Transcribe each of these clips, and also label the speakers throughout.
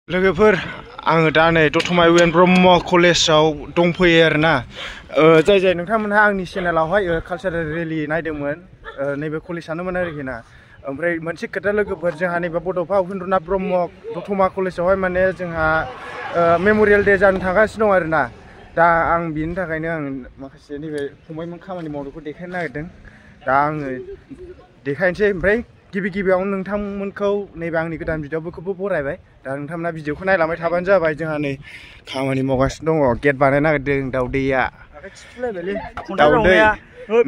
Speaker 1: लोगोफोर आङो दा नै दतमा इउ एन ब्रह्म कलेजाव दंफैयो आरोना जाय नोंथांमोनहा आंनि चेनेलावहाय कालचारेल रेलि नायदोंमोन नैबे कलेजानोमोन आरोखि ना ओमफ्राय मोनसे खोथा लोगोफोर जोंहा नैबे बड'फा उपेन्द्रनाथ ब्रह्म दतमा कलेजावहाय माने जोंहा मेम'रियेल डे जानो थांगासिनो दं आरोना दा आं बिनि थाखायनो आं माखासे नैबे फंबायमोन खामानि मावनायखौ देखायनो नागिरदों दा आङो देखायनोसै ओमफ्राय गिबियावनो नोंथांमोनखौ नैबे आंनि गोदान भिडिअ'खौबो बरायबाय दा नोंथांमोना भिडिअ'खौ नायलांबाय थाबानो जाबाय जोंहा नै खामानि मावगासिनो दङ गेट बानायनो नागिरदों दाउदैया दाउदै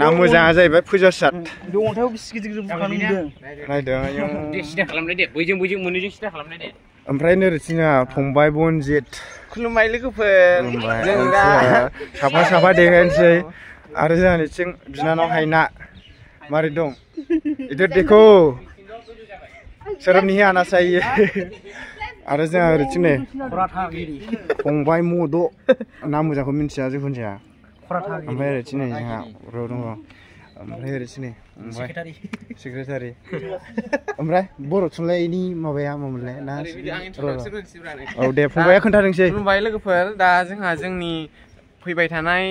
Speaker 1: ना मोजाङा जाहैबाय फुजासाद
Speaker 2: अन्थाइआव बेसे गिदिर बुखांदों
Speaker 1: नायदों
Speaker 2: सिदा खालामनाय दे बैजों मोननैजों सिदा खालामनाय दे
Speaker 1: ओमफ्राय नोरैथिं जोंहा फंबाय बनजित
Speaker 2: खुलुमबाय लोगोफोर
Speaker 1: जों दा साफा देखायनोसै आरो जोंहानिथिं बिनानाव हायना मारै दं इधर देखो शर्म नहीं आना चाहिए आरो जोंहा ओरैथिं नै फंबाय मद' नाम मोजांखौ मिन्थिया जिखुनु जाया ओमफ्राय ओरैथिं नै जोंहा र' दङ ओमफ्राय ओरैथिं नै सेक्रेटारि ओमफ्राय बर' थुनलाइनि माबाया मामोनलाय ना औ दे फंबाया खोन्थादोंसै
Speaker 3: खुलुमबाय लोगोफोर दा जोंहा जोंनि फैबाय थानाय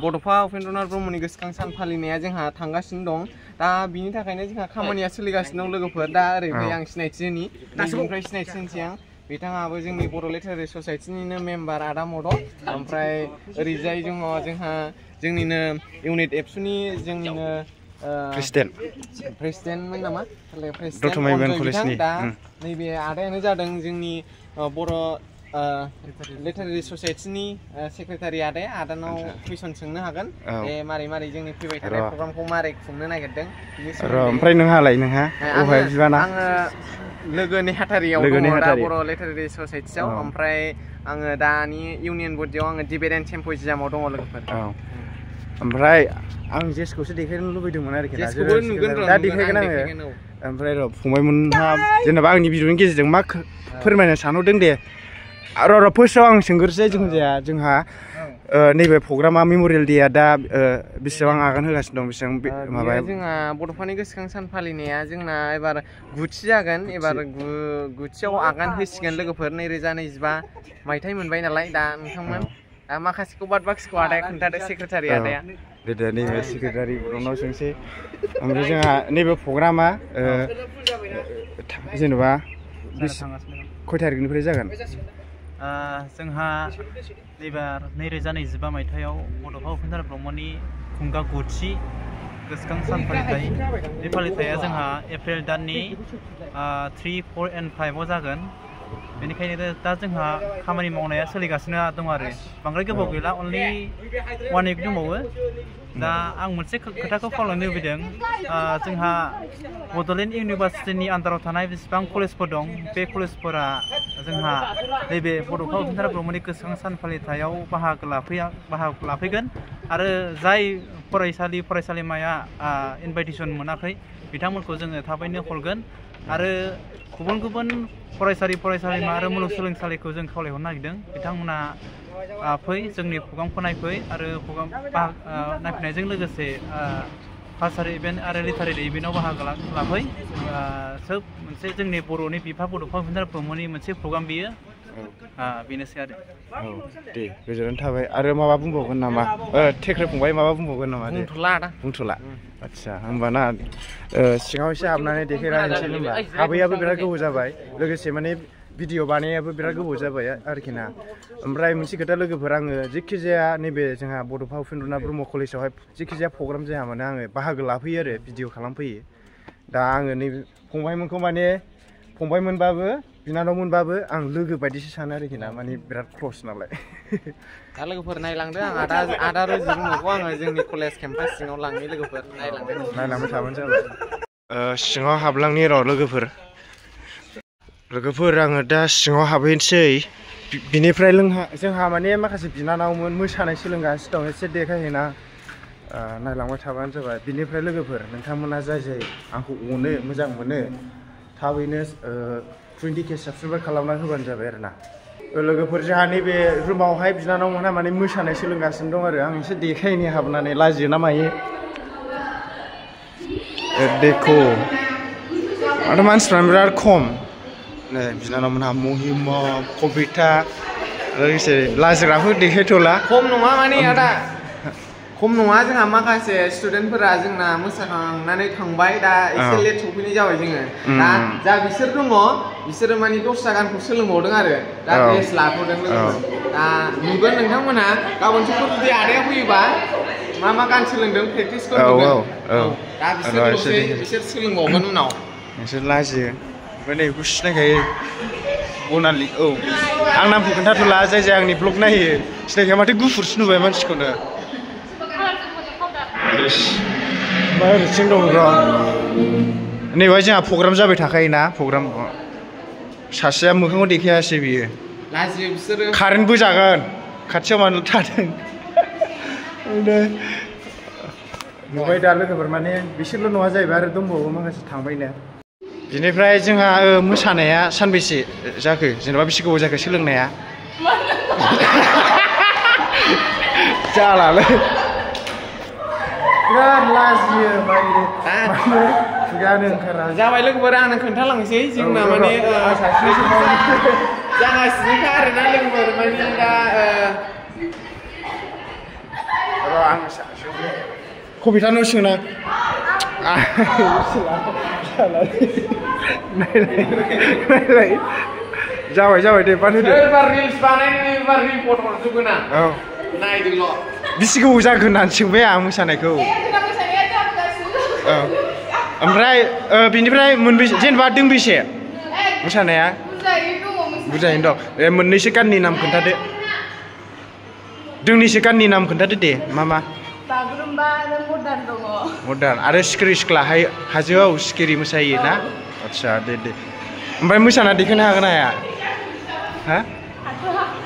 Speaker 3: बड'फा उपेन्द्रनाथ ब्रह्मनि गोसोखां सान फालिनाया जोंहा थांगासिनो दं दा बिनि थाखायनो जोंहा खामानिया सोलिगासिनो दं लोगोफोर दा ओरैहाय आं सिनायथि होनि नोंनिफ्राय सिनायथि होनोसै आं बिथाङाबो जोंनि बर' लिटारेरि ससाइटिनिनो मेम्बार आदा मद' ओमफ्राय ओरैजाय दङ जोंहा जोंनिनो इउनिट एबसुनि जोंनिनो प्रेसिडेन्टमोन नामा प्रेसिडेन्ट दा नैबे आदायानो जादों जोंनि बर' लिटारेरि ससाइटिनि सेक्रेटारि आदानाव कुइसन सोंनो हागोन दे मारै जोंनि फैबाय थानाय प्रग्रामखौ मारै खुंनो नागिरदों
Speaker 1: ओमफ्राय नोंहालाय
Speaker 3: आङो लोगो नेहाथारियाव दङ दा बर' लिटारेरि ससाइटियाव ओमफ्राय आङो दानि इउनियन बडियाव आङो डिबेट एन्ड सिम्प'जियामाव दङ लोगोफोर
Speaker 1: ओमफ्राय आं जेसखौसो देखायनो लुबैदोंमोन आरोखि दा देखायगोन आङो ओमफ्राय र' फंबायमोनहा जेनेबा आंनि भिडिअनि गेजेरजों मा फोरमायनो सानहरदों दे र' फार्स्टआव आं सोंग्रोसै जिखुनु जाया जोंहा नैबे प्रग्रामा मेम'रियेल डेआ दा बेसेबां आगान होगासिनो दं बेसेबां माबाया
Speaker 3: जोंहा बड'फानि गोसोखां सान फालिनाया जोंना एबार गुथि जागोन एबार गुथियाव आगान होसिगोन लोगोफोर 2025 मायथाइ मोनबाय नालाय दा नोंथांमोन दा माखासेखौ बाद बाखिखौ आदाया खोन्थादो सेक्रेटारि आदाया
Speaker 1: दे नैबे सेक्रेटारि ब्रनाव सोंसै ओमफ्राय जोंहा नैबे प्रग्रामा जेनेबा खय थारिखनिफ्राय जागोन
Speaker 2: जोंहा एबार 2025 मायथाइयाव बड'फा उपेन्द्रनाथ ब्रह्मनि खुंगा गुथि गोसोखां सान फालिथाय बे फालिथाया जोंहा एप्रिल दाननि 3, 4 and 5 जागोन बेनिखायनो दा जोंहा खामानि मावनाया सोलिगासिनो दं आरो बांद्राय गोबाव गैला अनलि 1 week दंबावो दा आं मोनसे खोथाखौ खावलायनो लुबैदों जोंहा बड'लेण्ड इउनिभारसिटिनि आन्दाराव थानाय बेसेबां कलेजफोर दं बे कलेजफोरा जोंहा नैबे बड'फा उपेन्द्रनाथ ब्रह्मनि गोसोखां सान फालिथायाव बाहागो लाफैगोन आरो जाय फरायसालिमाया इनभाइटेसन मोनाखै बिथांमोनखौ जोङो थाबैनो हरगोन आरो गुबुन फरायसालिमा आरो मुलुगसोलोंसालिखौ जों खावलायहरनो नागिरदों बिथांमोना फै जोंनि प्रग्रामखौ नायफै आरो प्रग्राम नायफैनायजों लोगोसे कालचारेल इभेन्ट आरो लिटारेरि इभेन्टआव बाहागो लाफै सोब मोनसे जोंनि बर'नि बिफा बड'फा उपेन्द्रनाथ ब्रह्मनि मोनसे प्रग्राम बियो बेनोसै आरो
Speaker 1: दे गोजोननाय थाबाय आरो माबा बुंबावगोन नामा थेख्रे फंबाय माबा बुंबावगोन नामा बुंथ'ला आदसा होमबाना सिङाव एसे हाबनानै देखायनानैसै होनबा हाबैयाबो बिराद गोबाव जाबाय लोगोसे माने भिडिअ बानायाबो बिराद गोबाव जाबाय आरोखि ना ओमफ्राय मोनसे खोथा लोगोफोर आङो जेखि जाया नैबे जोंहा बड'फा उपेन्द्रनाथ ब्रह्म कलेजावहाय जेखि जाया प्रग्राम जाया माने आङो बाहागो लाफैयो आरो भिडिअ खालामफैयो दा आङो नैबे फंबायमोनखौ माने फंबायमोनबाबो बिनानावमोनबाबो आं लोगो बायदिसो सानो आरोखि ना माने बिराद क्लस नालाय
Speaker 3: दा लोगोफोर नायलांदो आं आदा रोजि बुंनायखौ आङो जोंनि कलेज केम्पास सिङाव लांनि लोगोफोर
Speaker 1: नायलांबाय थाबानो जाबाय सिङाव हाबलांनि र' लोगोफोर आङो दा सिङाव हाबहैनोसै बिनिफ्राय जोंहा माने माखासे बिनानावमोन मोसानाय सोलोंगासिनो दं एसे देखायहैना नायलांबाय थाबानो जाबाय बिनिफ्राय लोगोफोर नोंथांमोना जाय आंखौ अनो मोजां मोनो थाबैनो 20K साबसक्राइब खालामना होबानो जाबाय आरोना लोगोफोर जोंहा नैबे रुमावहाय बिनानावमोनहा माने मोसानाय सोलोंगासिनो दं आरो आं एसे देखायनो हाबनानै लाजियो ना मायो देखो माथो मानसिफ्रानो बिराद खम नै बिनानावमोनहा महिमा कबिता लोगोसे लाजिग्राफोर देखायथ'ला
Speaker 3: खम नङा माने आदा खम नङा जोंहा माखासे स्टुडेन्टफोरा जोंना मोसाखांनानै थांबाय दा एसे लेट सफैनाय जाबाय जोङो दा जा बिसोर दङ बिसोरो माने दस्रा गानखौ सोलोंबावदों आरो दा ड्रेस लाथ'दों लोगोफोर दा नुगोन नोंथांमोनहा गाबोन समफोर जुदि आदाया फैयोबा मा गान सोलोंदों प्रेक्टिसखौ नुगोन दा बिसोर सोलोंबावगोन उनाव
Speaker 1: नोंसोर लाजियो ओमफ्राय नै बेखौ सिनायखायो बनालि आं नामखौ खोन्थाथ'ला जाय जाय आंनि ब्लग नायो सिनायखाया माथो गुफुरसो नुबाय मानसिखौनो मा ओरैथिं दं र' नैबेहाय जोंहा प्रग्राम जाबाय थाखायोना प्रग्राम सासेया मोखांखौ देखायासै बियो
Speaker 3: लाजियो बिसोरो
Speaker 1: कारेन्टबो जागोन खाथियाव मानो थादों नुबाय दा लोगोफोर माने बिसोरल' नङा जाहैबाय आरो दंबावो माखासे थांबायनो बिनिफ्राय जोंहा मोसानाया सानबेसे जाखो जेनेबा बेसे गोबाव जाखो सोलोंनाया जालालै बिराद लाजियो खुगायानो ओंखारा
Speaker 3: जाबाय लोगोफोर आंनो खोन्थालांसै जोंना माने जागासिनोखा आरोना लोगोफोर माने दा
Speaker 1: आं कबितानाव सोंना नायलाय जाबाय दे बाद होदो
Speaker 3: एबार रिल्स बानायनो एबार रिपर्ट हरजोबगोन आं नायदोल'
Speaker 1: बेसे गोबाव जागोन होननानै सोंबाय आं मोसानायखौ ओमफ्राय बिनिफ्राय मोनबेसे जेनेबा दोंबेसे मोसानाया बुरजायैनो दं मोननैसो गाननि नाम खोन्थादो दोंनैसो गाननि नाम खोन्थादो दे मा
Speaker 4: बागुरुम्बा आरो मदार्न दङ
Speaker 1: मदार्न आरो सिखिरि सिख्ला हाजोआव सिखिरि मोसायो ना आदसा दे ओमफ्राय मोसाना देखायनो हागोन हाया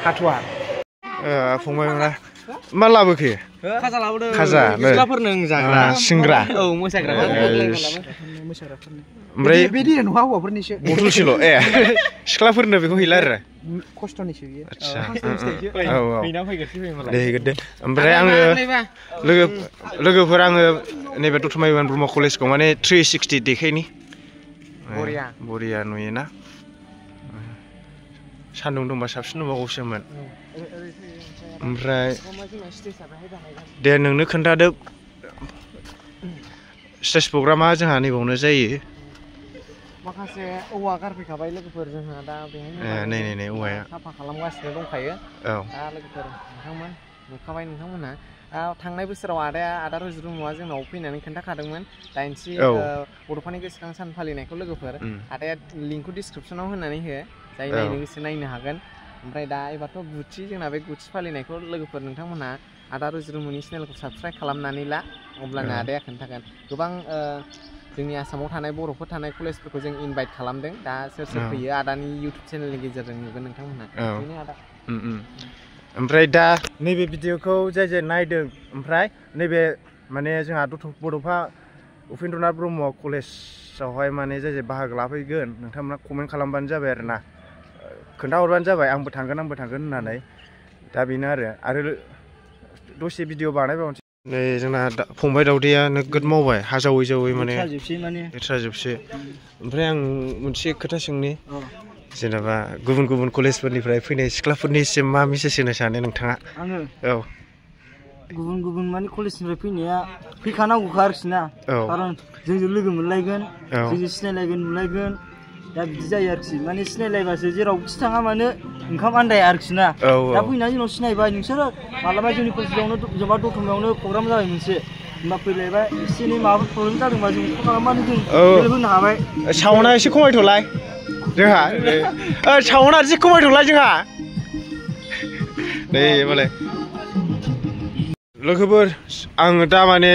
Speaker 1: हाथ'आ फंबायमोना मा लाबोखो
Speaker 3: खाजा लाबोदों
Speaker 1: खाजा
Speaker 3: सिख्लाफोरनो जाग्रा
Speaker 1: सिंग्रा
Speaker 3: मोसाग्राफोरनो
Speaker 1: ओमफ्राय
Speaker 3: बेदि नङा हौवाफोरनिसो
Speaker 1: बथलसेल' सिख्लाफोरनो बेखौ हैला आरो
Speaker 3: खस्थ'निसो बियो
Speaker 1: आदसा दे हैगोरदो ओमफ्राय आङो लोगोफोर आङो नैबे दतमा इउ एन ब्रह्म कलेजखौ माने 360 देखायनि बरिया नुयोना सान्दुं दंबा साबसिन नुबावगौसोमोन ओमफ्राय दे नोंनो खोन्थादो स्टेज प्रग्रामा जोंहा नैबावनो जायो
Speaker 3: माखासे औवा गारफैखाबाय लोगोफोर जोंहा दा बेहाय
Speaker 1: नै औवाया
Speaker 3: साफा खालामगासिनो दंखायो दा लोगोफोर नोंथांमोनहा थांनाय बोसोराव आदा रुजुरुमुआ जोंनाव फैनानै खोन्थाखादोंमोन 8थि बड'फानि गोसोखां सान फालिनायखौ लोगोफोर आदाया लिंकखौ डिसक्रिपसनाव होनानै हो जाय नायनो गोसो नायनो हागोन ओमफ्राय दा एबारथ' गुथि जोंना बे गुथि फालिनायखौ लोगोफोर नोंथांमोनहा आदा रुजुरुमुनि चेनेलखौ साबस्क्राइब खालामनानै ला अब्लानो आदाया खोन्थागोन गोबां जोंनि आसामाव थानाय बर'फोर थानाय कलेजफोरखौ जों इनभाइट खालामदों दा सोर फैयो आदानि इउटुब चेनेलनि गेजेरजों नुगोन नोंथांमोनहा बेनो आदा
Speaker 1: ओमफ्राय दा नैबे भिडिअखौ जाय नायदों ओमफ्राय नैबे माने जोंहा बड'फा उपेन्द्रनाथ ब्रह्म कलेजावहाय माने जाय बाहागो लाफैगोन नोंथांमोना कमेन्ट खालामबानो जाबाय आरो ना खोन्थाहरबानो जाबाय आंबो थांगोन होननानै दा बेनो आरो दसे भिडिअ बानायबावनोसै नै जोंना फंबाय दावदैया नोगोद मावबाय हा जावै माने लेथ्राजोबसै ओमफ्राय आं मोनसे खोथा सोंनि जेनेबा गुबुन कलेजफोरनिफ्राय फैनाय सिख्लाफोरनिसिम मा मेसेज होनो सानो नोंथाङा
Speaker 5: आङो गुबुन माने कलेजनिफ्राय फैनाया फैखानांगौखा आरोखि ना खारन जोंजों लोगो मोनलायगोन जोंजों सिनायलायगोन नुलायगोन दा बिदि जायो आरोखि माने सिनायलायबासो जेरावखि थाङा मानो ओंखाम आन्दाया आरोखि ना दा फैनानै जोंनाव सिनायबाय नोंसोरो मालाबा जोंनि कलेजावनो जेनेबा दतमायावनो प्रग्राम जाबाय मोनसे होमबा फैलायबाय एसे एनै माबाफोर प्रब्लेम जादोंबा जों कल खालामबानो जों हेल्प होनो हाबाय
Speaker 1: साउन्डआ एसे खमायथ'लाय जोंहा साउन्डआ एसे खमायथ'लाय जोंहा नै मालाय लोगोफोर आङो दा माने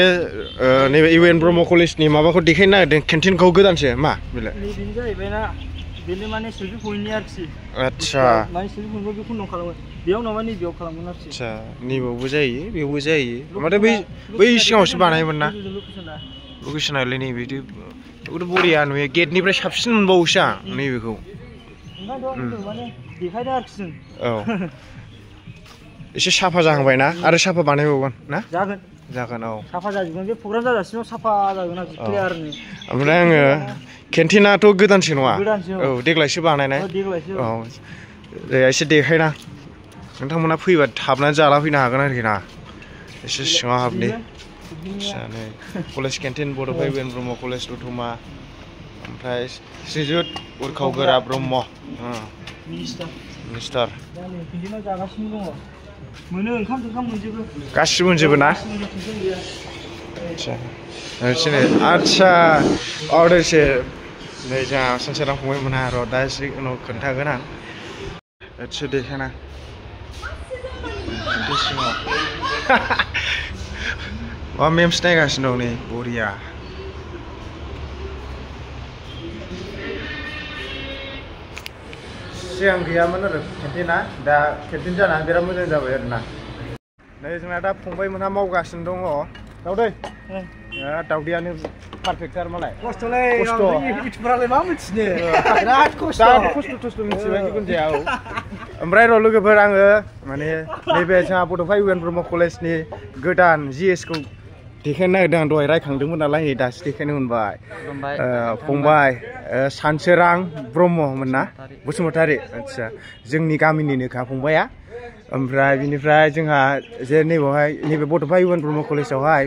Speaker 1: नैबे इउ एन ब्रह्म कलेजनि माबाखौ देखायनो नागिरदों केन्टिनखौ गोदानसो मा बेलाय
Speaker 5: बेनो जाहैबायना बेनो माने सेल्फि पइन्टनि आरोखि
Speaker 1: आदसा
Speaker 5: माने सेल्फि पइन्टखौ बेखौ दं खालामो बेयाव नङाबा नैबेयाव खालामगोन आरोखि
Speaker 1: आदसा नैबावबो जायो बेयावबो जायो माथो बै सिगाङावसो बानायोमोन ना लकेसनालाय नैबे बेखौथ' बरिया नुयो गेटनिफ्राय साबसिन मोनबावोसो आं नैबेखौ
Speaker 5: माने देखायदों आरोखि जों
Speaker 1: एसे साफा जाहांबाय ना आरो साफा बानायबावगोन ना
Speaker 5: जागोन
Speaker 1: जागोन औ
Speaker 5: साफा जाजोबगोन बे प्रग्राम जाजासिमाव साफा जागोन आरोखि क्लियारनो
Speaker 1: ओमफ्राय आङो केन्टिनाथ' गोदानसो नङा
Speaker 5: गोदानसो
Speaker 1: औ देग्लायसो बानायनाय
Speaker 5: देग्लायसो
Speaker 1: औ दे एसे देखायना नोंथांमोना फैबा हाबनानै जाला फैनो हागोन आरोखि ना एसे सिङाव हाबनि कलेज केन्टिन बड'फा इउ एन ब्रह्म कलेज दतमा ओमफ्राय श्रीजुत उरखाव गोरा ब्रह्म मिनिस्टार
Speaker 5: जागासिनो दङ मोनो ओंखाम मोनजोबो
Speaker 1: गासिबो मोनजोबो ना आच्छा अर्डारसो नै जोंहा सानसेरां फंबाय मोनहा र' दा एसे उनाव खोन्थागोन आं एसे देखायना मा मेम्स नायगासिनो दं नै बरिया सिगां गैयामोन आरो केन्टिना दा केन्टिन जानानै बिराद मोजां जाबाय आरोना नै जोंना दा फंबाय मोनहा मावगासिनो दङ दावदै दावदैयानो पारफेक्टार मालाय
Speaker 5: खस्थ'लै इउटुबारालाय मा मिथिनो बिराद खस्थ'
Speaker 1: खस्थ' मिथिबाय जिखुनु जाया औ ओमफ्राय र' लोगोफोर आङो माने नैबे जोंहा बड'फा इउ एन ब्रह्म कलेजनि गोदान जिएसखौ देखायनो नागिरदों आं दहाय रायखांदोंमोन नालाय नै दासो देखायनो मोनबाय फंबाय सानसोरां ब्रह्ममोन ना बसुमतारी आच्छा जोंनि गामिनिनोखा फंबाया ओमफ्राय बिनिफ्राय जोंहा जे नैबावहाय नैबे बड'फा इउ एन ब्रह्म कलेजावहाय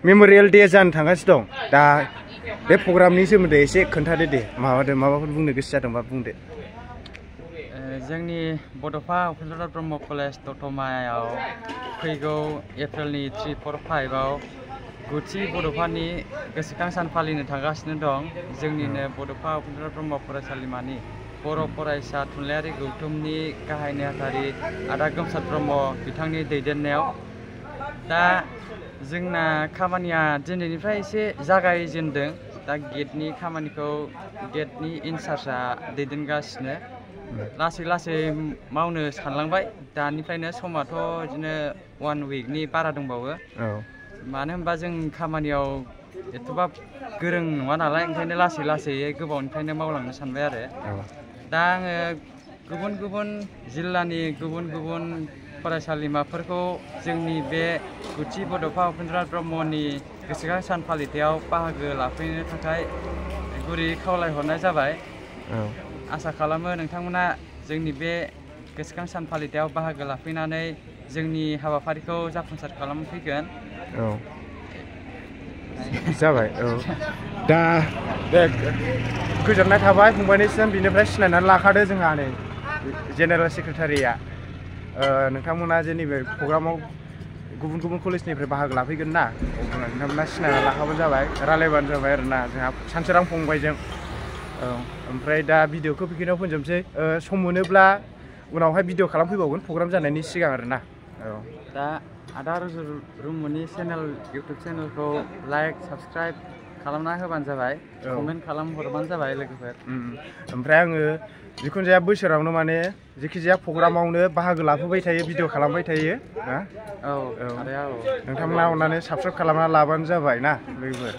Speaker 1: मेम'रियेल डे जानो थांगासिनो दं दा बे प्रग्रामनि सोमोन्दै एसे खोन्थादो दे माबाफोर बुंनो गोसो जादोंबा बुंदो
Speaker 6: जोंनि बड'फा उपेन्द्रनाथ ब्रह्म कलेज दतमायाव फैगौ एप्रिलनि 3, 4, 5आव गुथि बड'फानि गोसोखां सान फालिनो थांगासिनो दं जोंनिनो बड'फा उपेन्द्रनाथ ब्रह्म फरायसालिमानि बर' फरायसा थुनलाइयारि गौथुमनि गाहाय नेहाथारि आदा गोमसार ब्रह्म बिथांनि दैदेननायाव दा जोंना खामानिया दिनैनिफ्राय एसे जागायजेनदों दा गेटनि खामानिखौ गेटनि इनचार्जआ दैदेनगासिनो लासै लासै मावनो सानलांबाय दानिफ्रायनो समाथ' बिदिनो 1 उइकनि बारा दंबावो मानो होनबा जों खामानियाव एथ'बां गोरों नङा नालाय ओंखायनो लासै लासै गोबावनिफ्रायनो मावलांनो सानबाय आरो दा आङो गुबुन गुबुन जिल्लानि गुबुन गुबुन फरायसालिमाफोरखौ जोंनि बे गुथि बड'फा उपेन्द्रनाथ ब्रह्मनि गोसोखां सान फालिथायाव बाहागो लाफैनो थाखाय गुरै खावलायहरनाय जाबाय आसा खालामो नोंथांमोना जोंनि बे गोसोखां सान फालिथायाव बाहागो लाफैनानै जोंनि हाबाफारिखौ जाफुंसार खालामफैगोन
Speaker 1: जाबाय औ दा दे गोजोननाय थाबाय फंबायनिसिम बिनिफ्राय सिनायनानै लाखादो जोंहा नै जेनेरेल सेक्रेटारिया नोंथांमोना जे नैबे प्रग्रामाव गुबुन गुबुन कलेजनिफ्राय बाहागो लाफैगोन ना नोंथांमोना सिनायनानै लाखाबानो जाबाय रायलायबानो जाबाय आरोना जोंहा सानसोरां फंबायजों औ ओमफ्राय दा भिडिअखौ बेखिनियाव फोजोबनोसै सम मोनोब्ला उनावहाय भिडिअ खालामफैबावगोन प्रग्राम जानायनि सिगां आरोना औ
Speaker 6: दा आदा रुमुनि इउटुब चेनेलखौ लाइक साबसक्राइब खालामना होबानो जाबाय कमेन्ट खालामहरबानो जाबाय लोगोफोर
Speaker 1: ओमफ्राय आङो जिखुनु जाया बोसोरावनो माने जेखि जाया प्रग्रामावनो बाहागो लाफैबाय थायो भिडिअ खालामबाय थायो ना औ नोंथांमोना अननानै साबसक्राइब खालामना लाबानो जाबाय ना लोगोफोर